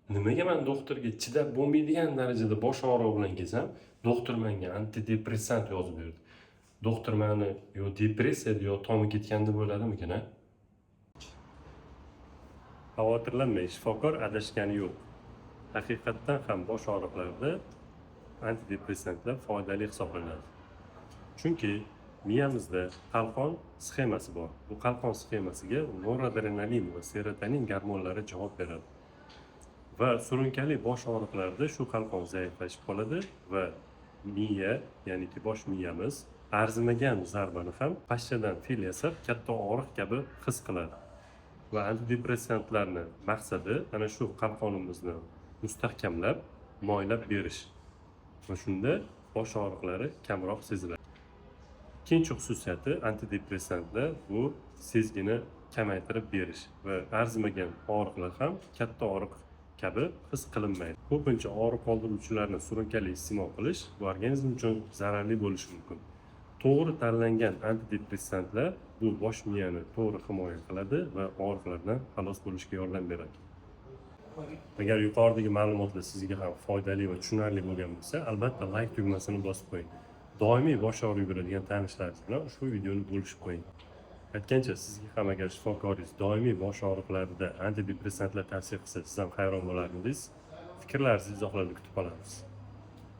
Nimaga man doktorga chidab bo'lmaydigan darajada bosh og'rig'i bilan kelsam, doktor menga antidepressant yozib berdi? Doktor mani yo depressiyada, yo tomi ketgan deb o'yladimikin, a? Xavotirlanmang, shifokor adashgani yo'q. Haqiqatdan ham bosh og'riqlarida antidepressantlar foydali hisoblanadi. Chunki miyamizda qalqon sxemasi bor. Bu qalqon sxemasiga noradrenalin va serotonin gormonlari javob beradi. Va surunkali bosh og'riqlarida shu qalqon zaiflashib qoladi va miya, ya'niki bosh miyamiz arzimagan zarbani ham pashshadan fil yasab, katta og'riq kabi his qiladi. Va antidepressantlarni maqsadi ana shu qalqonimizni mustahkamlab, moylab berish. Va shunda bosh og'riqlari kamroq seziladi. Ikkinchi xususiyati antidepressantlar bu sezgini kamaytirib berish va arzimagan og'riqlar ham katta og'riq kabi his qilinmaydi. Ko'pincha og'riq qoldiruvchilarni surunkali iste'mol qilish bu organizm uchun zararli bo'lishi mumkin. To'g'ri tanlangan antidepressantlar bu bosh miyani to'g'ri himoya qiladi va og'riqlardan xalos bo'lishga yordam beradi. Agar yuqoridagi ma'lumotlar sizga ham foydali va tushunarli bo'lgan bo'lsa, albatta layk tugmasini bosib qo'ying. Doimiy bosh og'rib yuradigan tanishlaringiz bilan ushbu videoni bo'lishib qo'ying. Aytgancha, sizga ham agar shifokoringiz doimiy bosh og'riqlarida antidepressantlar tavsiya qilsa, siz ham hayron bo'larmidingiz? Fikrlaringizni izohlarda kutib qolamiz.